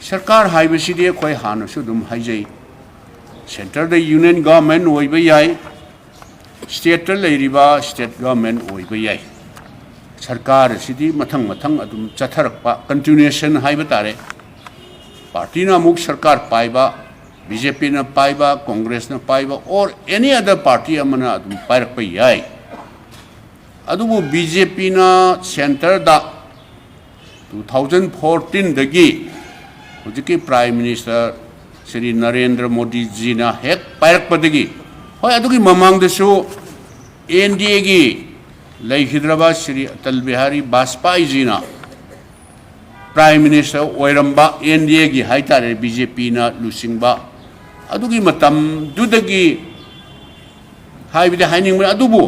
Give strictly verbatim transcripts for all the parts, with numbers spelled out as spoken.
ꯁꯔꯀꯥꯔ ꯍꯥꯏꯕꯁꯤꯗꯤ ꯑꯩꯈꯣꯏ ꯍꯥꯟꯅꯁꯨ ꯑꯗꯨꯝ ꯍꯥꯏꯖꯩ, ꯁꯦꯟꯇꯔꯗ ꯌꯨꯅꯤꯌꯟ ꯒꯚꯔꯟꯃꯦꯟ ꯑꯣꯏꯕ ꯌꯥꯏ, ꯁ꯭ꯇꯦꯠꯇ ꯂꯩꯔꯤꯕ ꯁ꯭ꯇꯦꯠ ꯒꯚꯔꯟꯃꯦꯟ ꯑꯣꯏꯕ ꯌꯥꯏ꯫ ꯁꯔꯀꯥꯔ ꯑꯁꯤꯗꯤ ꯃꯊꯪ ꯃꯊꯪ ꯑꯗꯨꯝ ꯆꯠꯊꯔꯛꯄ, ꯀꯟꯇꯤꯅ꯭ꯌꯨꯑꯦꯁꯟ ꯍꯥꯏꯕ ꯇꯥꯔꯦ꯫ ꯄꯥꯔꯇꯤꯅ ꯑꯃꯨꯛ ꯁꯔꯀꯥꯔ ꯄꯥꯏꯕ, ꯕꯤ ꯖꯦ ꯄꯤꯅ ꯄꯥꯏꯕ, ꯀꯣꯡꯒ꯭ꯔꯦꯁꯅ ꯄꯥꯏꯕ, or any other party ꯑꯃꯅ ꯑꯗꯨꯝ ꯄꯥꯏꯔꯛꯄ ꯌꯥꯏ꯫ ꯑꯗꯨꯕꯨ ꯕꯤ ꯖꯦ ꯄꯤꯅ ꯁꯦꯟꯇꯔꯗ two thousand fourteen ꯗꯒꯤ ꯍꯧꯖꯤꯛꯀꯤ ꯄ꯭ꯔꯥꯏꯝ ꯃꯤꯅꯤꯁꯇꯔ ꯁ꯭ꯔꯤ ꯅꯔꯦꯟꯗ꯭ꯔ ꯃꯣꯗꯤꯖꯤꯅ ꯍꯦꯛ ꯄꯥꯏꯔꯛꯄꯗꯒꯤ, ꯍꯣꯏ, ꯑꯗꯨꯒꯤ ꯃꯃꯥꯡꯗꯁꯨ ꯑꯦꯟ ꯗꯤ ꯑꯦꯒꯤ ꯂꯩꯈꯤꯗ꯭ꯔꯕ ꯁ꯭ꯔꯤ ꯑꯇꯜ ꯕꯤꯍꯥꯔꯤ ꯕꯥꯖꯄꯥꯏꯖꯤꯅ ꯄ꯭ꯔꯥꯏꯝ ꯃꯤꯅꯤꯁꯇꯔ ꯑꯣꯏꯔꯝꯕ, ꯑꯦꯟ ꯗꯤ ꯑꯦꯒꯤ ꯍꯥꯏꯇꯥꯔꯦ, ꯕꯤ ꯖꯦ ꯄꯤꯅ ꯂꯨꯆꯤꯡꯕ, ꯑꯗꯨꯒꯤ ꯃꯇꯝꯗꯨꯗꯒꯤ ꯍꯥꯏꯕꯗꯤ ꯍꯥꯏꯅꯤꯡꯕꯅꯤ, ꯑꯗꯨꯕꯨ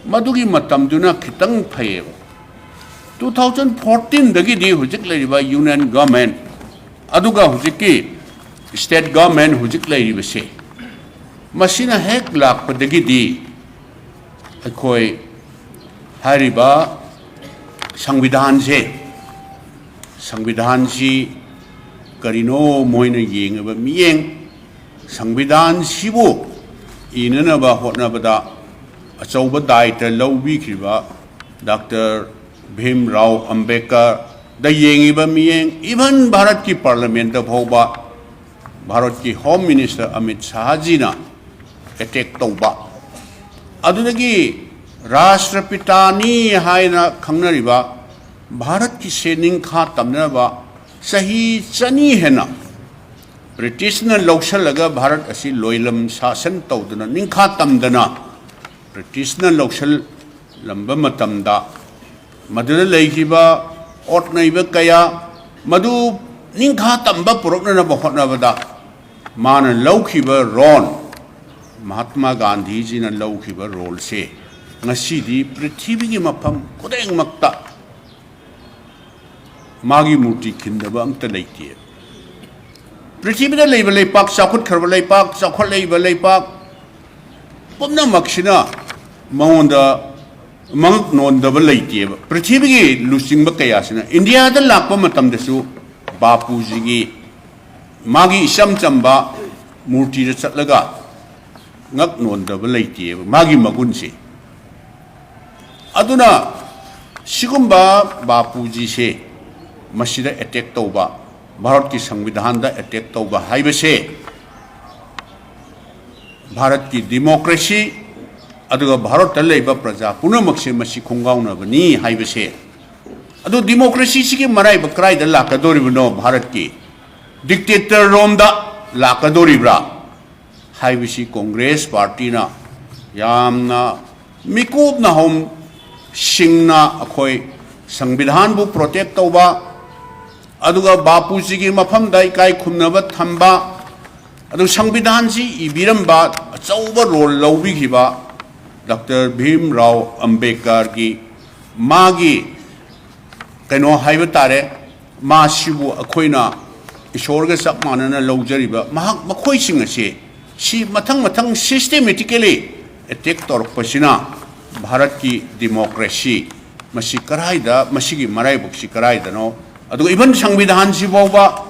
ꯃꯗꯨꯒꯤ ꯃꯇꯝꯗꯨꯅ ꯈꯤꯇꯪ ꯐꯩꯌꯦꯕ꯫ Two thousand fourteen ꯗꯒꯤꯗꯤ ꯍꯧꯖꯤꯛ ꯂꯩꯔꯤꯕ ꯌꯨꯅꯤꯌꯟ ꯒꯚꯔꯟꯃꯦꯟ, ꯑꯗꯨꯒ ꯍꯧꯖꯤꯛꯀꯤ ꯁ꯭ꯇꯦꯠ ꯒꯚꯔꯟꯃꯦꯟ ꯍꯧꯖꯤꯛ ꯂꯩꯔꯤꯕꯁꯦ, ꯃꯁꯤꯅ ꯍꯦꯛ ꯂꯥꯛꯄꯗꯒꯤꯗꯤ ꯑꯩꯈꯣꯏ ꯍꯥꯏꯔꯤꯕ ꯁꯪꯕꯤꯙꯥꯟꯁꯦ, ꯁꯪꯕꯤꯙꯥꯟꯁꯤ ꯀꯔꯤꯅꯣ ꯃꯣꯏꯅ ꯌꯦꯡꯉꯤꯕ ꯃꯤꯠꯌꯦꯡ, ꯁꯪꯕꯤꯙꯥꯟꯁꯤꯕꯨ ꯏꯅꯅꯕ ꯍꯣꯠꯅꯕꯗ ꯑꯆꯧꯕ ꯗꯥꯏꯇ ꯂꯧꯕꯤꯈꯤꯕ ꯗꯥꯛꯇꯔ ꯚꯤꯝ ꯔꯥꯎ ꯑꯝꯕꯦꯗꯀꯔꯗ ꯌꯦꯡꯉꯤꯕ ꯃꯤꯠꯌꯦꯡ, even ꯚꯥꯔꯠꯀꯤ ꯄꯥꯔꯂꯤꯌꯥꯃꯦꯟꯠꯇ ꯐꯥꯎꯕ ꯚꯥꯔꯠꯀꯤ ꯍꯣꯝ ꯃꯤꯅꯤꯁꯇꯔ ꯑꯃꯤꯠ ꯁꯥꯍꯖꯤꯅ ꯑꯦꯇꯦꯛ ꯇꯧꯕ, ꯑꯗꯨꯗꯒꯤ ꯔꯥꯁꯇ꯭ꯔꯄꯤꯇꯥꯅꯤ ꯍꯥꯏꯅ ꯈꯪꯅꯔꯤꯕ ꯚꯥꯔꯠꯀꯤꯁꯦ ꯅꯤꯡꯈꯥ ꯇꯝꯅꯅꯕ ꯆꯍꯤ ꯆꯅꯤ ꯍꯦꯟꯅ ꯕ꯭ꯔꯤꯇꯤꯁꯅ ꯂꯧꯁꯤꯜꯂꯒ ꯚꯥꯔꯠ ꯑꯁꯤ ꯂꯣꯏꯂꯝ ꯁꯥꯁꯟ ꯇꯧꯗꯅ, ꯅꯤꯡꯈꯥ ꯇꯝꯗꯅ ꯕ꯭ꯔꯤꯇꯤꯁꯅ ꯂꯧꯁꯤꯜꯂꯝꯕ ꯃꯇꯝꯗ, ꯃꯗꯨꯗ ꯂꯩꯈꯤꯕ ꯑꯣꯠꯅꯩꯕ ꯀꯌꯥ, ꯃꯗꯨ ꯅꯤꯡꯈꯥ ꯇꯝꯕ ꯄꯨꯔꯛꯅꯅꯕ ꯍꯣꯠꯅꯕꯗ ꯃꯥꯅ ꯂꯧꯈꯤꯕ ꯔꯣꯜ, ꯃꯍꯥꯠꯃꯥ ꯒꯥꯟꯙꯤꯖꯤꯅ ꯂꯧꯈꯤꯕ ꯔꯣꯜꯁꯦ ꯉꯁꯤꯗꯤ ꯄ꯭ꯔꯤꯊꯤꯕꯤꯒꯤ ꯃꯐꯝ ꯈꯨꯗꯤꯡꯃꯛꯇ ꯃꯥꯒꯤ ꯃꯨꯔꯇꯤ ꯈꯤꯟꯗꯕ ꯑꯝꯇ ꯂꯩꯇꯦ꯫ ꯄ꯭ꯔꯤꯊꯤꯕꯤꯗ ꯂꯩꯕ ꯂꯩꯄꯥꯛ, ꯆꯥꯎꯈꯠꯈ꯭ꯔꯕ ꯂꯩꯄꯥꯛ, ꯆꯥꯎꯈꯠꯂꯛꯏꯕ ꯂꯩꯄꯥꯛ ꯄꯨꯝꯅꯃꯛꯁꯤꯅ ꯃꯉꯣꯟꯗ ꯃꯉꯛ ꯅꯣꯟꯗꯕ ꯂꯩꯇꯦꯕ꯫ ꯄ꯭ꯔꯤꯊꯤꯕꯤꯒꯤ ꯂꯨꯆꯤꯡꯕ ꯀꯌꯥꯁꯤꯅ ꯏꯟꯗꯤꯌꯥꯗ ꯂꯥꯛꯄ ꯃꯇꯝꯗꯁꯨ ꯕꯥꯄꯨꯖꯤꯒꯤ ꯃꯥꯒꯤ ꯏꯆꯝ ꯆꯝꯕ ꯃꯨꯔꯇꯤꯗ ꯆꯠꯂꯒ ꯉꯛ ꯅꯣꯟꯗꯕ ꯂꯩꯇꯦꯕ ꯃꯥꯒꯤ ꯃꯒꯨꯟꯁꯦ꯫ ꯑꯗꯨꯅ ꯁꯤꯒꯨꯝꯕ ꯕꯥꯄꯨꯖꯤꯁꯦ ꯃꯁꯤꯗ ꯑꯦꯇꯦꯛ ꯇꯧꯕ, ꯚꯥꯔꯠꯀꯤ ꯁꯪꯕꯤꯙꯥꯟꯗ ꯑꯦꯇꯦꯛ ꯇꯧꯕ ꯍꯥꯏꯕꯁꯦ ꯚꯥꯔꯠꯀꯤ ꯗꯤꯃꯣꯀ꯭ꯔꯦꯁꯤ ꯑꯗꯨꯒ ꯚꯥꯔꯠꯇ ꯂꯩꯕ ꯄ꯭ꯔꯖꯥ ꯄꯨꯝꯅꯃꯛꯁꯦ ꯃꯁꯤ ꯈꯣꯡꯒꯥꯎꯅꯕꯅꯤ ꯍꯥꯏꯕꯁꯦ꯫ ꯑꯗꯨ ꯗꯤꯃꯣꯀ꯭ꯔꯦꯁꯤꯁꯤꯒꯤ ꯃꯔꯥꯏꯕꯛ ꯀꯗꯥꯏꯗ ꯂꯥꯛꯀꯗꯧꯔꯤꯕꯅꯣ? ꯚꯥꯔꯠꯀꯤ ꯗꯤꯛꯇꯦꯇꯔ ꯔꯣꯝꯗ ꯂꯥꯛꯀꯗꯧꯔꯤꯕ꯭ꯔꯥ ꯍꯥꯏꯕꯁꯤ ꯀꯣꯡꯒ꯭ꯔꯦꯁ ꯄꯥꯔꯇꯤꯅ ꯌꯥꯝꯅ ꯃꯤꯀꯨꯞꯅ ꯍꯧ ꯁꯤꯡꯅ ꯑꯩꯈꯣꯏ ꯁꯪꯕꯤꯙꯥꯟꯕꯨ ꯄ꯭ꯔꯣꯇꯦꯛ ꯇꯧꯕ, ꯑꯗꯨꯒ ꯕꯥꯄꯨꯖꯤꯒꯤ ꯃꯐꯝꯗ ꯏꯀꯥꯏ ꯈꯨꯝꯅꯕ ꯊꯝꯕ, ꯑꯗꯨ ꯁꯪꯕꯤꯙꯥꯟꯁꯤ ꯏꯕꯤꯔꯝꯕ ꯑꯆꯧꯕ ꯔꯣꯜ ꯂꯧꯕꯤꯈꯤꯕ ꯗꯣꯛꯇꯔ ꯚꯤꯝ ꯔꯥꯎ ꯑꯝꯕꯦꯗꯀꯔꯒꯤ ꯃꯥꯒꯤ ꯀꯩꯅꯣ ꯍꯥꯏꯕ ꯇꯥꯔꯦ, ꯃꯥꯁꯤꯕꯨ ꯑꯩꯈꯣꯏꯅ ꯏꯁꯣꯔꯒ ꯆꯞ ꯃꯥꯟꯅꯅ ꯂꯧꯖꯔꯤꯕ ꯃꯍꯥꯛ, ꯃꯈꯣꯏꯁꯤꯡ ꯑꯁꯤ ꯁꯤ ꯃꯊꯪ ꯃꯊꯪ systematically attack ꯇꯧꯔꯛꯄꯁꯤꯅ ꯚꯥꯔꯠꯀꯤ ꯗꯤꯃꯣꯀ꯭ꯔꯦꯁꯤ ꯃꯁꯤ ꯀꯔꯥꯏꯗ, ꯃꯁꯤꯒꯤ ꯃꯔꯥꯏꯕꯛꯁꯤ ꯀꯔꯥꯏꯗꯅꯣ? ꯑꯗꯨꯒ even ꯁꯪꯕꯤꯙꯥꯟꯁꯤ ꯐꯥꯎꯕ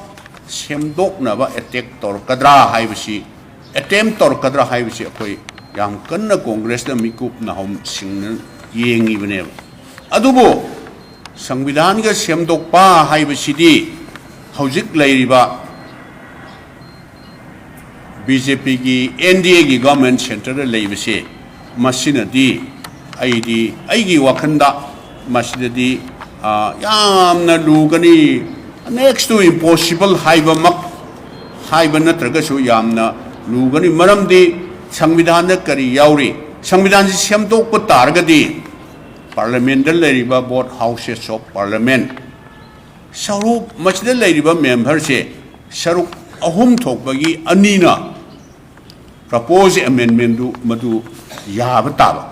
ꯁꯦꯝꯗꯣꯛꯅꯕ attack ꯇꯧꯔꯛꯀꯗ꯭ꯔꯥ ꯍꯥꯏꯕꯁꯤ, attempt ꯇꯧꯔꯛꯀꯗ꯭ꯔꯥ ꯍꯥꯏꯕꯁꯤ ꯑꯩꯈꯣꯏ ꯌꯥꯝ ꯀꯟꯅ ꯀꯣꯡꯒ꯭ꯔꯦꯁꯅ ꯃꯤꯀꯨꯞ ꯅꯥꯍꯨꯝ ꯁꯤꯡꯅ ꯌꯦꯡꯉꯤꯕꯅꯦꯕ꯫ ꯑꯗꯨꯕꯨ ꯁꯪꯕꯤꯙꯥꯟꯒ ꯁꯦꯝꯗꯣꯛꯄ ꯍꯥꯏꯕꯁꯤꯗꯤ ꯍꯧꯖꯤꯛ ꯂꯩꯔꯤꯕ ꯕꯤ ꯖꯦ ꯄꯤꯒꯤ ꯑꯦꯟ ꯗꯤ ꯑꯦꯒꯤ ꯒꯚꯔꯟꯃꯦꯟ ꯁꯦꯟꯇꯔꯗ ꯂꯩꯕꯁꯦ, ꯃꯁꯤꯅꯗꯤ ꯑꯩꯗꯤ, ꯑꯩꯒꯤ ꯋꯥꯈꯜꯗ ꯃꯁꯤꯗꯗꯤ, ꯑ, ꯌꯥꯝꯅ ꯂꯨꯒꯅꯤ, next to impossible ꯍꯥꯏꯕꯃꯛ ꯍꯥꯏꯕ ꯅꯠꯇ꯭ꯔꯒꯁꯨ ꯌꯥꯝꯅ ꯂꯨꯒꯅꯤ꯫ ꯃꯔꯝꯗꯤ ꯁꯪꯕꯤꯙꯥꯟꯗ ꯀꯔꯤ ꯌꯥꯎꯔꯤ? ꯁꯪꯕꯤꯙꯥꯟꯁꯤ ꯁꯦꯝꯗꯣꯛꯄ ꯇꯥꯔꯒꯗꯤ ꯄꯥꯔꯂꯤꯌꯥꯃꯦꯟꯗ ꯂꯩꯔꯤꯕ both houses of parliament ꯁꯔꯨꯛ, ꯃꯁꯤꯗ ꯂꯩꯔꯤꯕ ꯃꯦꯝꯕꯔꯁꯦ ꯁꯔꯨꯛ ꯑꯍꯨꯝ ꯊꯣꯛꯄꯒꯤ ꯑꯅꯤꯅ ꯄ꯭ꯔꯄꯣꯖ ꯑꯦꯃꯦꯟꯃꯦꯟꯗꯨ ꯃꯗꯨ ꯌꯥꯕ ꯇꯥꯕ꯫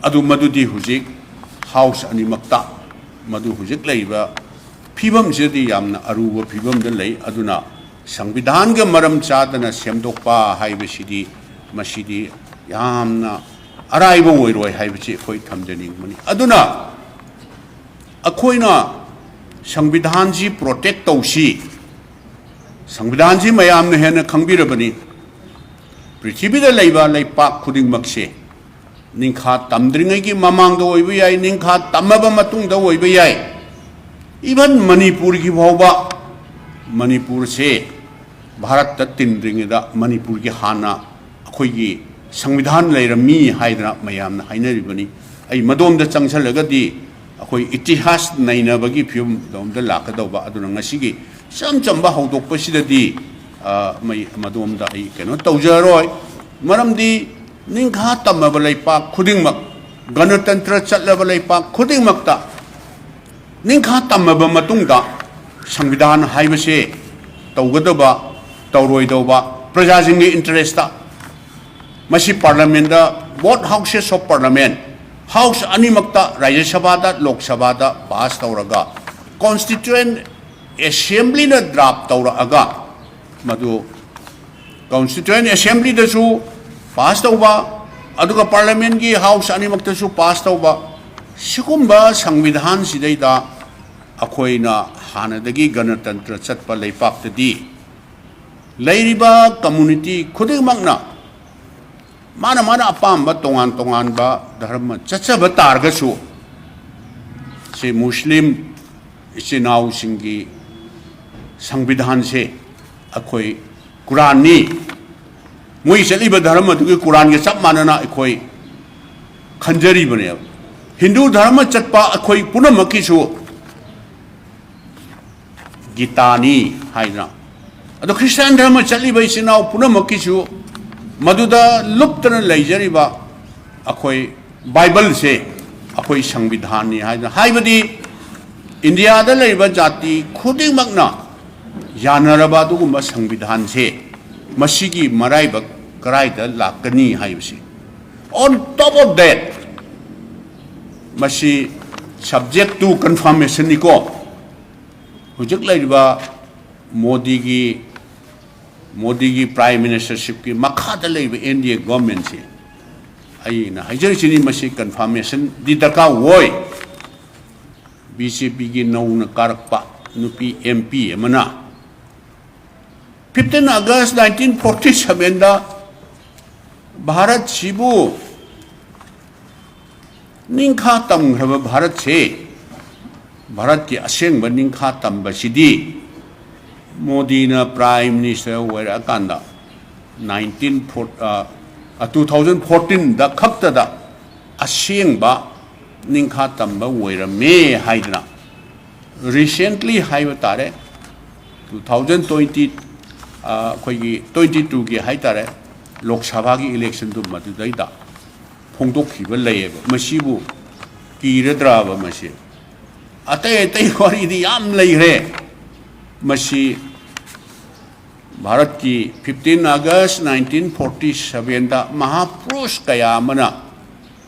ꯑꯗꯨ ꯃꯗꯨꯗꯤ ꯍꯧꯖꯤꯛ ꯍꯥꯎꯁ ꯑꯅꯤꯃꯛꯇ ꯃꯗꯨ ꯍꯧꯖꯤꯛ ꯂꯩꯔꯤꯕ ꯐꯤꯕꯝꯁꯤꯗꯗꯤ ꯌꯥꯝꯅ ꯑꯔꯨꯕ ꯐꯤꯕꯝꯗ ꯂꯩ꯫ ꯑꯗꯨꯅ ꯁꯪꯕꯤꯙꯥꯟꯒ ꯃꯔꯝ ꯆꯥꯗꯅ ꯁꯦꯝꯗꯣꯛꯄ ꯍꯥꯏꯕꯁꯤꯗꯤ ꯃꯁꯤꯗꯤ ꯌꯥꯝꯅ ꯑꯔꯥꯏꯕ ꯑꯣꯏꯔꯣꯏ ꯍꯥꯏꯕꯁꯤ ꯑꯩꯈꯣꯏ ꯊꯝꯖꯅꯤꯡꯕꯅꯤ꯫ ꯑꯗꯨꯅ ꯑꯩꯈꯣꯏꯅ ꯁꯪꯕꯤꯙꯥꯟꯁꯤ ꯄ꯭ꯔꯣꯇꯦꯛ ꯇꯧꯁꯤ, ꯁꯪꯕꯤꯙꯥꯟꯁꯤ ꯃꯌꯥꯝꯅ ꯍꯦꯟꯅ ꯈꯪꯕꯤꯔꯕꯅꯤ꯫ ꯄ꯭ꯔꯤꯊꯤꯕꯤꯗ ꯂꯩꯕ ꯂꯩꯄꯥꯛ ꯈꯨꯗꯤꯡꯃꯛꯁꯦ, ꯅꯤꯡꯈꯥ ꯇꯝꯗ꯭ꯔꯤꯉꯩꯒꯤ ꯃꯃꯥꯡꯗ ꯑꯣꯏꯕ ꯌꯥꯏ, ꯅꯤꯡꯈꯥ ꯇꯝꯃꯕ ꯃꯇꯨꯡꯗ ꯑꯣꯏꯕ ꯌꯥꯏ, even ꯃꯅꯤꯄꯨꯔꯒꯤ ꯐꯥꯎꯕ, ꯃꯅꯤꯄꯨꯔꯁꯦ ꯚꯥꯔꯠꯇ ꯇꯤꯟꯗ꯭ꯔꯤꯉꯩꯗ ꯃꯅꯤꯄꯨꯔꯒꯤ ꯍꯥꯟꯅ ꯑꯩꯈꯣꯏꯒꯤ ꯁꯪꯕꯤꯙꯥꯟ ꯂꯩꯔꯝꯃꯤ ꯍꯥꯏꯗꯅ ꯃꯌꯥꯝꯅ ꯍꯥꯏꯅꯔꯤꯕꯅꯤ꯫ ꯑꯩ ꯃꯗꯣꯝꯗ ꯆꯪꯁꯜꯂꯒꯗꯤ ꯑꯩꯈꯣꯏ ꯏꯇꯤꯍꯥꯁ ꯅꯩꯅꯕꯒꯤ ꯐꯤꯕꯝꯗꯣꯝꯗ ꯂꯥꯛꯀꯗꯧꯕ꯫ ꯑꯗꯨꯅ ꯉꯁꯤꯒꯤ ꯏꯆꯝ ꯆꯝꯕ ꯍꯧꯗꯣꯛꯄꯁꯤꯗꯗꯤ, ꯑ, ꯃꯩ-, ꯃꯗꯣꯝꯗ ꯑꯩ ꯀꯩꯅꯣ ꯇꯧꯖꯔꯣꯏ꯫ ꯃꯔꯝꯗꯤ ꯅꯤꯡꯈꯥ ꯇꯝꯃꯕ ꯂꯩꯄꯥꯛ ꯈꯨꯗꯤꯡꯃꯛ, ꯒꯅꯇꯟꯇ꯭ꯔ ꯆꯠꯂꯕ ꯂꯩꯄꯥꯛ ꯈꯨꯗꯤꯡꯃꯛꯇ ꯅꯤꯡꯈꯥ ꯇꯝꯃꯕ ꯃꯇꯨꯡꯗ ꯁꯪꯕꯤꯙꯥꯟ ꯍꯥꯏꯕꯁꯦ ꯇꯧꯒꯗꯕ, ꯇꯧꯔꯣꯏꯗꯧꯕ, ꯄ꯭ꯔꯖꯥꯁꯤꯡꯒꯤ ꯏꯟꯇꯔꯦꯁꯇ ꯃꯁꯤ ꯄꯥꯔꯂꯥꯃꯦꯟꯗ, both houses of parliament, house ꯑꯅꯤꯃꯛꯇ, ꯔꯥꯖ꯭ꯌ ꯁꯚꯥꯗ, ꯂꯣꯛ ꯁꯚꯥꯗ ꯄꯥꯁ ꯇꯧꯔꯒ, ꯀꯣꯟꯁꯇꯤꯇ꯭ꯌꯨꯑꯦꯟ ꯑꯦꯁꯦꯝꯕ꯭ꯂꯤꯅ ꯗ꯭ꯔꯥꯐ ꯇꯧꯔꯛꯑꯒ, ꯃꯗꯨ ꯀꯣꯟꯁꯇꯤꯇ꯭ꯌꯨꯑꯦꯟ ꯑꯦꯁꯦꯝꯕ꯭ꯂꯤꯗꯁꯨ ꯄꯥꯁ ꯇꯧꯕ, ꯑꯗꯨꯒ ꯄꯥꯔꯂꯥꯃꯦꯟꯒꯤ ꯍꯥꯎꯁ ꯑꯅꯤꯃꯛꯇꯁꯨ ꯄꯥꯁ ꯇꯧꯕ, ꯁꯤꯒꯨꯝꯕ ꯁꯪꯕꯤꯙꯥꯟꯁꯤꯗꯩꯗ ꯑꯩꯈꯣꯏꯅ ꯍꯥꯟꯅꯗꯒꯤ ꯒꯅꯇꯟꯇ꯭ꯔ ꯆꯠꯄ ꯂꯩꯄꯥꯛꯇꯗꯤ ꯂꯩꯔꯤꯕ ꯀꯝꯃꯨꯅꯤꯇꯤ ꯈꯨꯗꯤꯡꯃꯛꯅ ꯃꯥꯅ ꯃꯥꯅ ꯑꯄꯥꯝꯕ ꯇꯣꯉꯥꯟ ꯇꯣꯉꯥꯟꯕ ꯙꯔꯃ ꯆꯠꯆꯕ ꯇꯥꯔꯒꯁꯨ, ꯁꯤ ꯃꯨꯁꯂꯤꯝ ꯏꯆꯤꯟ ꯏꯅꯥꯎꯁꯤꯡꯒꯤ ꯁꯪꯕꯤꯙꯥꯟꯁꯦ ꯑꯩꯈꯣꯏ ꯀꯨꯔꯥꯟꯅꯤ, ꯃꯣꯏ ꯆꯠꯂꯤꯕ ꯙꯔꯃꯗꯨꯒꯤ ꯀꯨꯔꯥꯟꯒ ꯆꯞ ꯃꯥꯟꯅꯅ ꯑꯩꯈꯣꯏ ꯈꯟꯖꯔꯤꯕꯅꯦꯕ꯫ ꯍꯤꯟꯗꯨ ꯙꯔꯃ ꯆꯠꯄ ꯑꯩꯈꯣꯏ ꯄꯨꯝꯅꯃꯛꯀꯤꯁꯨ ꯒꯤꯇꯥꯅꯤ ꯍꯥꯏꯗꯅ, ꯑꯗꯣ ꯈ꯭ꯔꯤꯁꯇꯥꯟ ꯙꯔꯃ ꯆꯠꯂꯤꯕ ꯏꯆꯤꯟ ꯏꯅꯥꯎ ꯄꯨꯝꯅꯃꯛꯀꯤꯁꯨ ꯃꯗꯨꯗ ꯂꯨꯞꯇꯅ ꯂꯩꯖꯔꯤꯕ ꯑꯩꯈꯣꯏ ꯕꯥꯏꯕꯜꯁꯦ ꯑꯩꯈꯣꯏ ꯁꯪꯕꯤꯙꯥꯟꯅꯤ ꯍꯥꯏꯗꯅ, ꯍꯥꯏꯕꯗꯤ ꯏꯟꯗꯤꯌꯥꯗ ꯂꯩꯔꯤꯕ ꯖꯥꯇꯤ ꯈꯨꯗꯤꯡꯃꯛꯅ ꯌꯥꯅꯔꯕ ꯑꯗꯨꯒꯨꯝꯕ ꯁꯪꯕꯤꯙꯥꯟꯁꯦ, ꯃꯁꯤꯒꯤ ꯃꯔꯥꯏꯕꯛ ꯀꯔꯥꯏꯗ ꯂꯥꯛꯀꯅꯤ ꯍꯥꯏꯕꯁꯤ꯫ On top of that, ꯃꯁꯤ subject to confirmationꯅꯤꯀꯣ꯫ ꯍꯧꯖꯤꯛ ꯂꯩꯔꯤꯕ ꯃꯣꯗꯤꯒꯤ, ꯃꯣꯗꯤꯒꯤ prime ministershipꯀꯤ ꯃꯈꯥꯗ ꯂꯩꯔꯤꯕ N D A governmentꯁꯤ, ꯑꯩꯅ ꯍꯥꯏꯖꯔꯤꯁꯤꯅꯤ, ꯃꯁꯤ confirmationꯗꯤ ꯗꯔꯀꯥꯔ ꯑꯣꯏ꯫ B J Pꯒꯤ ꯅꯧꯅ ꯀꯥꯔꯛꯄ ꯅꯨꯄꯤ M P ꯑꯃꯅ Fifteen August nineteen forty sevenꯗ ꯚꯥꯔꯠꯁꯤꯕꯨ ꯅꯤꯡꯈꯥ ꯇꯝꯈ꯭ꯔꯕ ꯚꯥꯔꯠꯁꯦ, ꯚꯥꯔꯠꯀꯤ ꯑꯁꯦꯡꯕ ꯅꯤꯡꯈꯥ ꯇꯝꯕꯁꯤꯗꯤ ꯃꯣꯗꯤꯅ Prime Minister ꯑꯣꯏꯔꯛꯑꯀꯥꯟꯗ nineteen four, ꯑ, two thousand fourteenꯗ ꯈꯛꯇꯗ ꯑꯁꯦꯡꯕ ꯅꯤꯡꯈꯥ ꯇꯝꯕ ꯑꯣꯏꯔꯝꯃꯦ ꯍꯥꯏꯗꯅ, recently ꯍꯥꯏꯕ ꯇꯥꯔꯦ, two thousand twenty, ꯑ, ꯑꯩꯈꯣꯏꯒꯤ twenty twoꯒꯤ ꯍꯥꯏ ꯇꯥꯔꯦ, ꯂꯣꯛ ꯁꯚꯥꯒꯤ electionꯗꯨ ꯃꯗꯨꯗꯩꯗ ꯐꯣꯡꯗꯣꯛꯈꯤꯕ ꯂꯩꯌꯦꯕ꯫ ꯃꯁꯤꯕꯨ ꯀꯤꯔꯗ꯭ꯔꯕ ꯃꯁꯤ? ꯑꯇꯩ ꯑꯇꯩ ꯋꯥꯔꯤꯗꯤ ꯌꯥꯝ ꯂꯩꯈ꯭ꯔꯦ꯫ ꯃꯁꯤ ꯚꯥꯔꯠꯀꯤ fifteen August nineteen forty sevenꯗ ꯃꯍꯥꯄꯨꯔꯨꯁ ꯀꯌꯥ ꯑꯃꯅ,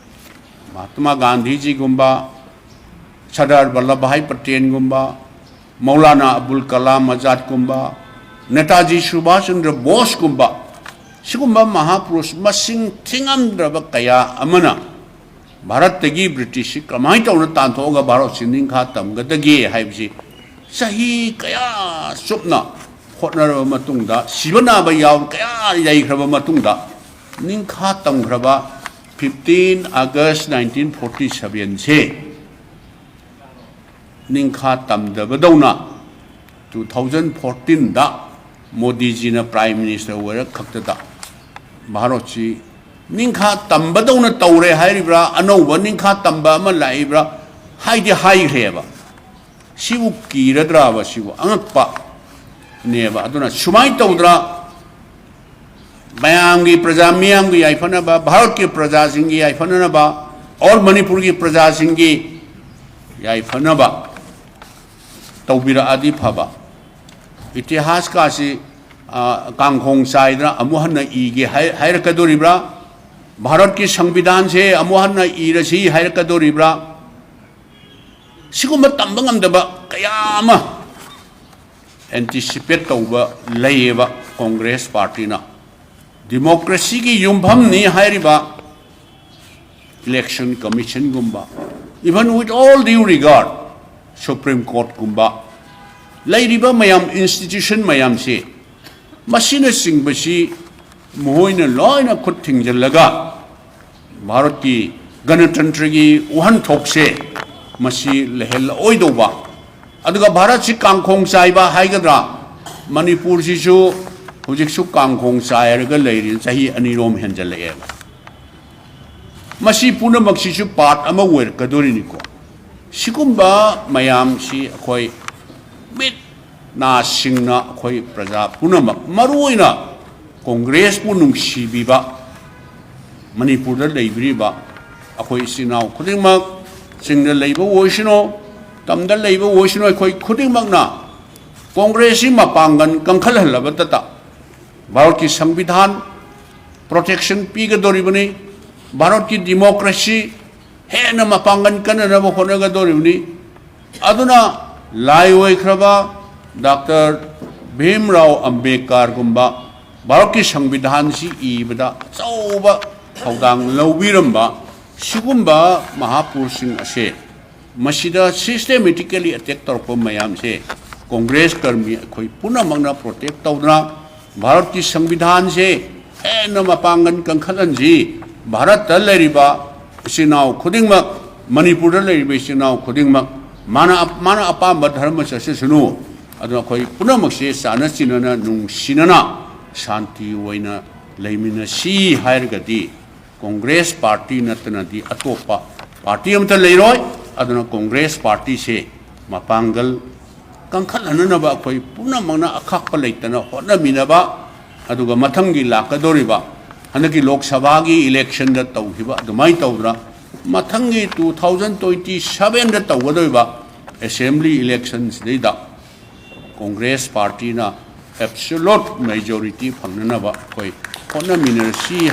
ꯃꯍꯥꯇꯃꯥ ꯒꯥꯟꯙꯤꯖꯤꯒꯨꯝꯕ, ꯁꯔꯗꯥꯔ ꯚꯜꯂꯚꯚꯥꯏ ꯄꯇꯦꯜꯒꯨꯝꯕ, ꯃꯧꯂꯥꯅꯥ ꯑꯕꯨꯜ ꯀꯂꯥꯝ ꯑꯖꯥꯗꯀꯨꯝꯕ, ꯅꯦꯇꯥꯖꯤ ꯁꯨꯚꯥꯁ ꯆꯟꯗ꯭ꯔ ꯕꯣꯁꯀꯨꯝꯕ, ꯁꯤꯒꯨꯝꯕ ꯃꯍꯥꯄꯨꯔꯨꯁ ꯃꯁꯤꯡ ꯊꯤꯉꯝꯗ꯭ꯔꯕ ꯀꯌꯥ ꯑꯃꯅ ꯚꯥꯔꯠꯇꯒꯤ ꯕ꯭ꯔꯤꯇꯤꯁꯁꯤ ꯀꯃꯥꯏꯅ ꯇꯧꯅ ꯇꯥꯟꯊꯣꯛꯑꯒ ꯚꯥꯔꯠꯁꯤ ꯅꯤꯡꯈꯥ ꯇꯝꯒꯗꯒꯦ ꯍꯥꯏꯕꯁꯤ ꯆꯍꯤ ꯀꯌꯥ ꯆꯨꯞꯅ ꯍꯣꯠꯅꯔꯕ ꯃꯇꯨꯡꯗ, ꯁꯤꯕ ꯅꯥꯕ ꯌꯥꯎ ꯀꯌꯥ ꯌꯩꯈ꯭ꯔꯕ ꯃꯇꯨꯡꯗ, ꯅꯤꯡꯈꯥ ꯇꯝꯈ꯭ꯔꯕ fifteen August nineteen forty sevenꯁꯦ ꯅꯤꯡꯈꯥ ꯇꯝꯗꯕꯗꯧꯅ two thousand fourteenꯗ ꯃꯣꯗꯤꯖꯤꯅ Prime Minister ꯑꯣꯏꯔꯛ ꯈꯛꯇꯗ ꯚꯥꯔꯠꯁꯤ ꯅꯤꯡꯈꯥ ꯇꯝꯕꯗꯧꯅ ꯇꯧꯔꯦ ꯍꯥꯏꯔꯤꯕ꯭ꯔꯥ, ꯑꯅꯧꯕ ꯅꯤꯡꯈꯥ ꯇꯝꯕ ꯑꯃ ꯂꯥꯛꯏꯕ꯭ꯔꯥ ꯍꯥꯏꯗꯤ ꯍꯥꯏꯈ꯭ꯔꯦꯕ꯫ ꯁꯤꯕꯨ ꯀꯤꯔꯗ꯭ꯔꯕ? ꯁꯤꯕꯨ ꯑꯉꯛꯄꯅꯦꯕ꯫ ꯑꯗꯨꯅ ꯁꯨꯃꯥꯏꯅ ꯇꯧꯗ꯭ꯔꯥ? ꯃꯌꯥꯝꯒꯤ, ꯄ꯭ꯔꯖꯥ ꯃꯤꯌꯥꯝꯒꯤ ꯌꯥꯏꯐꯅꯕ, ꯚꯥꯔꯠꯀꯤ ꯄ꯭ꯔꯖꯥꯁꯤꯡꯒꯤ ꯌꯥꯏꯐꯅꯅꯕ, ꯑꯣꯜ ꯃꯅꯤꯄꯨꯔꯒꯤ ꯄ꯭ꯔꯖꯥꯁꯤꯡꯒꯤ ꯌꯥꯏꯐꯅꯕ ꯇꯧꯕꯤꯔꯛꯑꯗꯤ ꯐꯕ꯫ ꯏꯇꯤꯍꯥꯁꯀꯥꯁꯤ, ꯑ, ꯀꯥꯡꯈꯣꯡ ꯆꯥꯏꯗꯅ ꯑꯃꯨꯛ ꯍꯟꯅ ꯏꯒꯦ ꯍꯥꯏ-, ꯍꯥꯏꯔꯛꯀꯗꯣꯔꯤꯕ꯭ꯔꯥ? ꯚꯥꯔꯠꯀꯤ ꯁꯪꯕꯤꯙꯥꯟꯁꯦ ꯑꯃꯨꯛ ꯍꯟꯅ ꯏꯔꯁꯤ ꯍꯥꯏꯔꯛꯀꯗꯣꯔꯤꯕ꯭ꯔꯥ? ꯁꯤꯒꯨꯝꯕ ꯇꯝꯕ ꯉꯝꯗꯕ ꯀꯌꯥ ꯑꯃ anticipate ꯇꯧꯕ ꯂꯩꯌꯦꯕ꯫ ꯀꯣꯡꯒ꯭ꯔꯦꯁ ꯄꯥꯔꯇꯤꯅ democracyꯒꯤ ꯌꯨꯝꯐꯝꯅꯤ ꯍꯥꯏꯔꯤꯕ election commissionꯒꯨꯝꯕ, even with all due regard, Supreme Courtꯀꯨꯝꯕ, ꯂꯩꯔꯤꯕ ꯃꯌꯥꯝ, institution ꯃꯌꯥꯝꯁꯤ ꯃꯁꯤꯅꯆꯤꯡꯕꯁꯤ ꯃꯈꯣꯏꯅ ꯂꯣꯏꯅ ꯈꯨꯠ ꯊꯤꯡꯖꯤꯜꯂꯒ ꯚꯥꯔꯠꯀꯤ ꯒꯅꯇꯟꯇ꯭ꯔꯒꯤ ꯋꯥꯍꯟꯊꯣꯛꯁꯦ ꯃꯁꯤ ꯂꯩꯍꯜꯂꯛꯑꯣꯏꯗꯧꯕ꯫ ꯑꯗꯨꯒ ꯚꯥꯔꯠꯁꯤ ꯀꯥꯡꯈꯣꯡ ꯆꯥꯏꯕ ꯍꯥꯏꯒꯗ꯭ꯔꯥ, ꯃꯅꯤꯄꯨꯔꯁꯤꯁꯨ ꯍꯧꯖꯤꯛꯁꯨ ꯀꯥꯡꯈꯣꯡ ꯆꯥꯏꯔꯒ ꯂꯩꯔꯤ, ꯆꯍꯤ ꯑꯅꯤꯔꯣꯝ ꯍꯦꯟꯖꯜꯂꯛꯑꯦꯕ꯫ ꯃꯁꯤ ꯄꯨꯝꯅꯃꯛꯁꯤꯁꯨ ꯄꯥꯔꯠ ꯑꯃ ꯑꯣꯏꯔꯛꯀꯗꯣꯔꯤꯅꯤꯀꯣ꯫ ꯁꯤꯒꯨꯝꯕ ꯃꯌꯥꯝꯁꯤ ꯑꯩꯈꯣꯏ ꯃꯤꯠ ꯅꯥ ꯁꯤꯡꯅ ꯑꯩꯈꯣꯏ ꯄ꯭ꯔꯖꯥ ꯄꯨꯝꯅꯃꯛ, ꯃꯔꯨꯑꯣꯏꯅ ꯀꯣꯡꯒ꯭ꯔꯦꯁꯄꯨ ꯅꯨꯡꯁꯤꯕꯤꯕ ꯃꯅꯤꯄꯨꯔꯗ ꯂꯩꯕꯤꯔꯤꯕ ꯑꯩꯈꯣꯏ ꯏꯆꯤꯟ ꯏꯅꯥꯎ ꯈꯨꯗꯤꯡꯃꯛ, ꯆꯤꯡꯗ ꯂꯩꯕ ꯑꯣꯏꯁꯅꯨ, ꯇꯝꯗ ꯂꯩꯕ ꯑꯣꯏꯁꯅꯨ, ꯑꯩꯈꯣꯏ ꯈꯨꯗꯤꯡꯃꯛꯅ ꯀꯣꯡꯒ꯭ꯔꯦꯁꯁꯤ ꯃꯄꯥꯡꯒꯜ ꯀꯟꯈꯠꯍꯜꯂꯕꯗꯇ ꯚꯥꯔꯠꯀꯤ ꯁꯪꯕꯤꯙꯥꯟ ꯄ꯭ꯔꯣꯇꯦꯛꯁꯟ ꯄꯤꯒꯗꯧꯔꯤꯕꯅꯤ꯫ ꯚꯥꯔꯠꯀꯤ ꯗꯤꯃꯣꯀ꯭ꯔꯦꯁꯤ ꯍꯦꯟꯅ ꯃꯄꯥꯡꯒꯜ ꯀꯟꯅꯅꯕ ꯍꯣꯠꯅꯒꯗꯧꯔꯤꯕꯅꯤ꯫ ꯑꯗꯨꯅ ꯂꯥꯏ ꯑꯣꯏꯈ꯭ꯔꯕ ꯗꯥꯛꯇꯔ ꯚꯤꯝꯔꯥꯎ ꯑꯝꯕꯦꯗꯀꯔꯒꯨꯝꯕ ꯚꯥꯔꯠꯀꯤ ꯁꯪꯕꯤꯙꯥꯟꯁꯤ ꯏꯕꯗ ꯑꯆꯧꯕ ꯊꯧꯗꯥꯡ ꯂꯧꯕꯤꯔꯝꯕ ꯁꯤꯒꯨꯝꯕ ꯃꯍꯥꯄꯨꯔꯨꯁꯁꯤꯡ ꯑꯁꯦ ꯃꯁꯤꯗ systematically attack ꯇꯧꯔꯛꯄ ꯃꯌꯥꯝꯁꯦ ꯀꯣꯡꯒ꯭ꯔꯦꯁ ꯀꯔꯃꯤ ꯑꯩꯈꯣꯏ ꯄꯨꯝꯅꯃꯛꯅ ꯄ꯭ꯔꯣꯇꯦꯛ ꯇꯧꯗꯨꯅ ꯚꯥꯔꯠꯀꯤ ꯁꯪꯕꯤꯙꯥꯟꯁꯦ ꯍꯦꯟꯅ ꯃꯄꯥꯡꯒꯜ ꯀꯟꯈꯠꯍꯟꯁꯤ꯫ ꯚꯥꯔꯠꯇ ꯂꯩꯔꯤꯕ ꯏꯆꯤꯟ ꯏꯅꯥꯎ ꯈꯨꯗꯤꯡꯃꯛ, ꯃꯅꯤꯄꯨꯔꯗ ꯂꯩꯔꯤꯕ ꯏꯆꯤꯟ ꯏꯅꯥꯎ ꯈꯨꯗꯤꯡꯃꯛ, ꯃꯥꯅ, ꯃꯥꯅ ꯑꯄꯥꯝꯕ ꯙꯔꯃ ꯆꯠꯆꯁꯅꯨ, ꯑꯗꯨꯅ ꯑꯩꯈꯣꯏ ꯄꯨꯝꯅꯃꯛꯁꯦ ꯆꯥꯟꯅ ꯆꯤꯟꯅꯅ ꯅꯨꯡꯁꯤꯅꯅ ꯁꯥꯟꯇꯤ ꯑꯣꯏꯅ ꯂꯩꯃꯤꯟꯅꯁꯤ ꯍꯥꯏꯔꯒꯗꯤ ꯀꯣꯡꯒ꯭ꯔꯦꯁ ꯄꯥꯔꯇꯤ ꯅꯠꯇꯅꯗꯤ ꯑꯇꯣꯞꯄ ꯄꯥꯔꯇꯤ ꯑꯃꯠꯇ ꯂꯩꯔꯣꯏ꯫ ꯑꯗꯨꯅ ꯀꯣꯡꯒ꯭ꯔꯦꯁ ꯄꯥꯔꯇꯤꯁꯦ ꯃꯄꯥꯡꯒꯜ ꯀꯟꯈꯠꯍꯟꯅꯅꯕ ꯑꯩꯈꯣꯏ ꯄꯨꯝꯅꯃꯛꯅ ꯑꯈꯥꯛꯄ ꯂꯩꯇꯅ ꯍꯣꯠꯅꯃꯤꯟꯅꯕ, ꯑꯗꯨꯒ ꯃꯊꯪꯒꯤ ꯂꯥꯛꯀꯗꯧꯔꯤꯕ ꯍꯟꯗꯛꯀꯤ ꯂꯣꯛ ꯁꯚꯥꯒꯤ ꯏꯂꯦꯛꯁꯟꯗ ꯇꯧꯈꯤꯕ ꯑꯗꯨꯃꯥꯏꯅ ꯇꯧꯗꯅ ꯃꯊꯪꯒꯤ two thousand twenty sevenꯗ ꯇꯧꯒꯗꯧꯔꯤꯕ ꯑꯦꯁꯦꯝꯕ꯭ꯂꯤ ꯏꯂꯦꯛꯁꯟꯁꯤꯗꯩꯗ ꯀꯣꯡꯒ꯭ꯔꯦꯁ ꯄꯥꯔꯇꯤꯅ absolute majority ꯐꯪꯅꯅꯕ ꯑꯩꯈꯣꯏ ꯍꯣꯠꯅꯃꯤꯟꯅꯔꯁꯤ